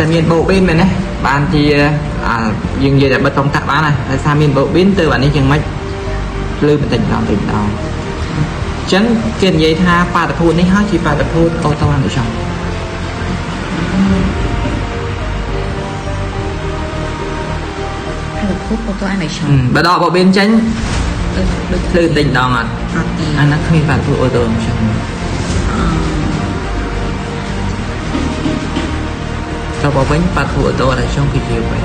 តែមានបូប៊ីនមែនទេបានជាអាយើងនិយាយតែបិទកុងតាក់បានណាដោយសារមានបូប៊ីនទៅអានេះយ៉ាងម៉េចភ្លឺបន្តិចម្ដងបន្តិចម្ដងអញ្ចឹងគេនិយាយថាបាតុភូតនេះហើយជាបាតុភូតអូតូអានុចង់ ផលភពអូតូអានិឆន បើដកបូប៊ីនចេញ ដូច ភ្លឺបន្តិចម្ដងអត់ អត់ទេ អាហ្នឹងគ្មានបាតុភូតអូតូអានិចង់ទៅមកវិញបាតុភូតអូតូអានិចង់គឺជាអ្វី?